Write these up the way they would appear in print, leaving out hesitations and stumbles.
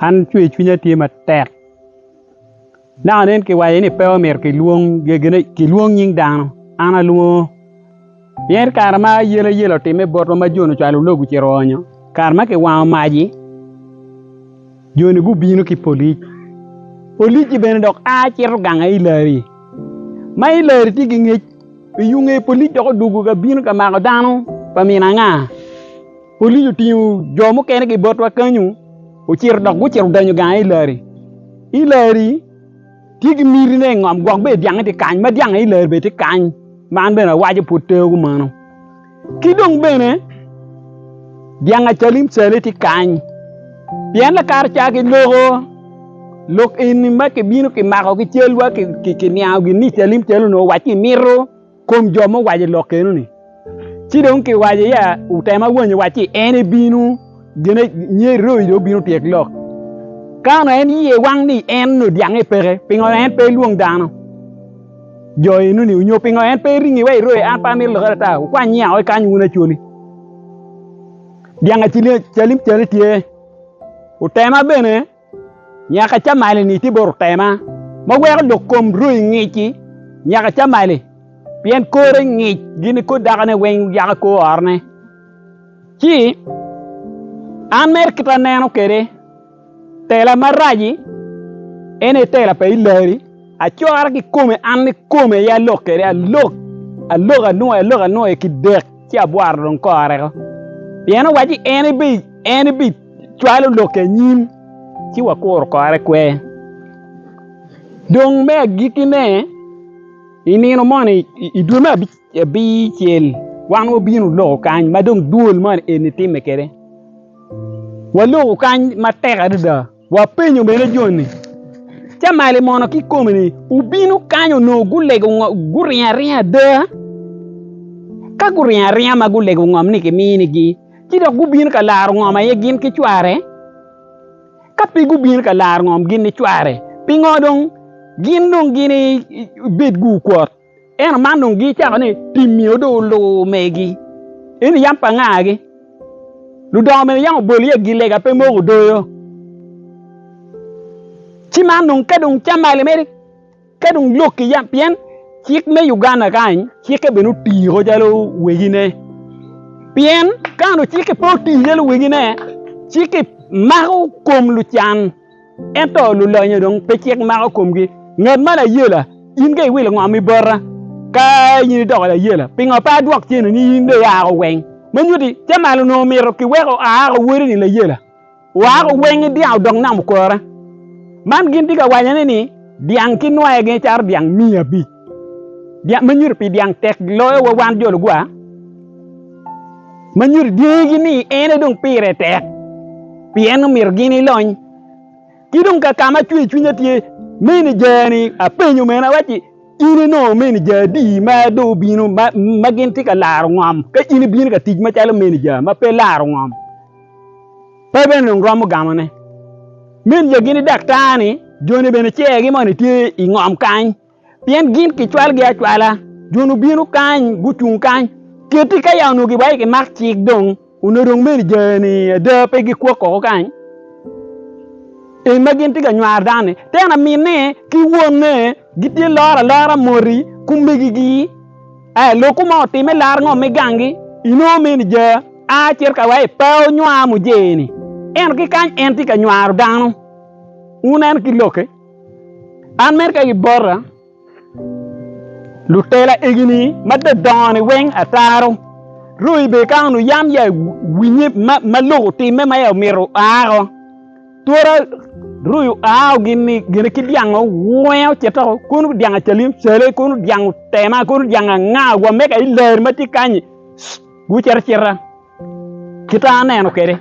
An cwer cwinya tye matek naka nen kiwaco ni pe omyero kilwong nying dano an alwongo pien kare ma ayelayela otimme botwa ma joni ocwalo lobo ocito oonyo kare ma kiwango mac-ci joni gubino ki polic polic-ci bene dok a cito gang aye i lari ma i lari tye ki ngec i yo nge polic dok odwogo ka bino ka mako dano pa min anga. Polic otingo jo mukene ki botwa kenyu ocito dok gucito odonyo gang Ilari. Ilari tye ki mitine i ngom gwok bene dyange tye kany ma dyang Ilari bene tye kany ma an bene awaco pud teo kumeno. Ki dong bene dyang Acalim Cale tye kany pien lakara ca kiloko lok eni ma kibino kimako ki calwa kiniango gin ni Calim Cale onongo owacci mito kom jo ma owaco lok eno-ni. Ci dong kiwaco ya otemo awonyo wacci en ebino gine nye Roy dong obino otyek lok. Ka onongo en iye wang ni en onongo dyange peke, pingo en pe elwong dano jo eno-ni onyo pingo en pe eringi wa i Roy an pe amito lok ata wukwany nyinga woko kany wun Acholi. Dyang Calim cale tye otema bene. Nyaka camali-ni tye bot otema ma weko lok kom royi ngic-ci nyaka camali pien kore ngic gin kor dakone weng yako kor orone. Ci an mere kit aneno kwede tela marac-ci en aye tela pa Ilari acora kikome an kikome aye alok kwede alok alok anwoyo alok anwoyo ki dek ci abwaro dong kore-ko pien owacci en ebi cwalo lok i anyim ci wakuro kore kwer. Dong me agikkine, i nino moni i dwe me abicel wan wabino loko kany ma dong dwol moni eni timme kwede. Waloko kany matek adada wapenyo bene joni camali mono kikome-ni obino kany onongo gulego guringo aringa ada? Ka guringo aringa ma gulego ngom ni kiminigi Ci dok gubino ka laro ngom aye gin ki cware? Ka pe gubino ka laro ngom gin ki cware, pingo dong gin dong gin bed gukwot? Ento man dong gicako ni timmi dong olur megi. Eni yam pa ngagi? Ludongo bene yam obolo iye gilega pe moko odoyo. Ci man dong ka dong camali mere Ka dong lok ki yam, pien cik me Uganda kany cikke bene otiko calo wegine. Pien ka onongo cikke pe oti calo wegine, cikke mako kom lucan, ento lulonyo dong pe cik mako komgi. Ngat ma layela, in ka iwilo ngom i bota, ka in idoko layela, pingo pe adwok cene ni in dong iako weng? Ma nyutti, Camal onongo mito kiweko aako wode-ni layela. Wako weng dyang odong nam okore. Man gin tye ka wacone ni dyang ki nwaye gin caro dyang 500. Dyang ma nyuto pi dyang tek loyo wa wan jo lugwa. Ma nyuto dyegi ni en aye dong pire tek pien omito gin ilony. Ki dong ka ka ma cwer cwinya tye menejani apenyo mene awacci in inongo meneja adi ma dong obino ma gin tye ka laro ngom ka in ibino ka tic macalo meneja ma pe laro ngom. Pe bene dong romo gamone. Meneja gin daktar-ni, joni bene cergi moni tye i ngom kany, pien gin kicwalogi acwala. Joni obino kany, gucung kany. Keti ka ya onongo giwaco kimak cik dong, onongo dong meneja-ni ada pe gikwok koko kany. En ma gin tye ka nywaro dano-ni, tena minne ki wonne gitye loro alora moti kumegigi. Ee, lok mo otimme lar ngom me gangi, inongo meneja a cito ka wai pe onywar mujee-ni. Ento ki kany en tye ka nywaro dano. Wuneno ki lokke. An mere ka gibota, lutela egini ma dodongo-ni weng ataro. Royi bene ka onongo yam ya winye ma lok otimme ma ya omito aako. Twora royi oa gin gine ki dyango weng ocito kono dyang acalim cale kono dyang otema kono dyang anga wa mega i ler ma tye kanyi gucito acita kita aneno kwede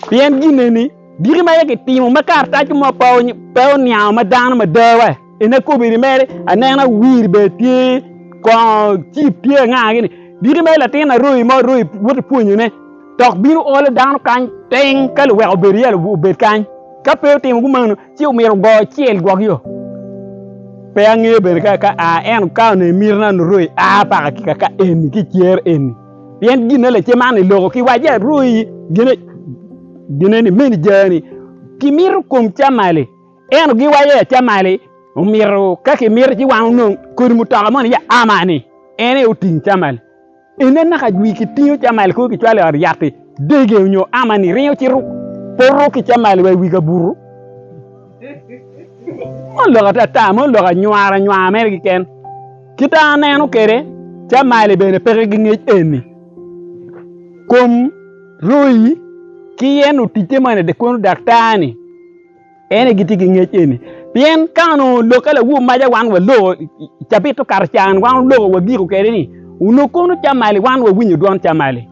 pien gin eni diki ma kitimo ma karatac mo pe oniango ma dano mada wa en akobedi mere anena wir bene tye kongo cip tye anga gini diki mere latin aroyi mo royi woto pwonyone Dok bino olo dano kany piny ka luweko obedo iye obed kany. Ka pe otimo kumeno, ci omyero ogo cel gwok yo. Pe angeyo bene ka ka a ento ka onongo imitina onongo royi a paka ki kaka eni ki cer eni. Pien gin ma lacen man iloko ki waco royi gine gine ni menijani. Kimito kom camali, ento giwaco ya camali omito ka kimito ci wan onong kodi mutoka moni ya ama-ni en aye oting camali. Ene naka jwi kitingo camali kong kicwalo i ot yat-ti, dege onyo ama-ni ringo cito poto ki camali wa i wi kabuto. Man lok atata, man lok anywar anywar mere keken. Kit ma aneno kwede, camali bene peke ki ngec eni. Kom Royi ki en oticce moni de kono daktar-ni en aye gitye ki ngec eni. Pien ka onongo lokke lawor maca wan waloko i cabit okato ca-ni wan oloko wagiko kwede ni onongo kono camali wan wawinyo dwon camali.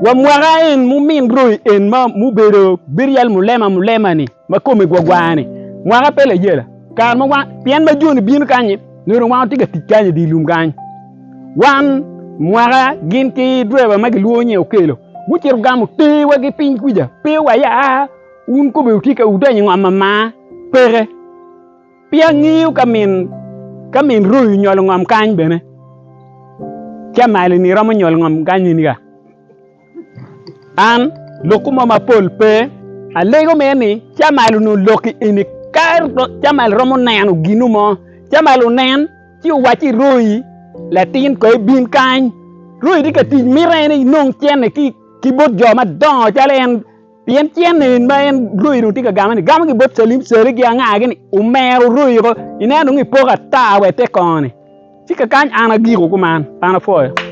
Wa mwaka en mumin Royi en ma mubedo bedo calo mulema mulema-ni ma kome gwagwa-ni mwaka pe layela kare ma wan pien ma joni bino kany-nyi nongo dong wan watye ka tic kany i dye lum kany. Wan mwaka gin ki driver ma gilwongo ni Okello gucito gamo terwa ki piny kuca pe wa ya wun kome wutye ka wudonyo i ngom ma peke pe angeyo ka min ka min Roy onyolo ngom kany bene Camali-ni romo nyolo ngom kany nini ka? An lokku mo mapol pe, alego mere ni Camal onongo lokki eni ka Camal romo neno ginu mo, Camal onen ci owacci Royi latin ko ibin kany, Royi tye ka tic mito en inong cene ki bot jo madongo calo en pien cene en ma en Royi dong tye ka gamo ni gamo ki bot Salim Cali ki anga gini omero Royi oko ineno dong ipoko ata wa ite kongo ni ci kakany an agiko kuman an apwoyo.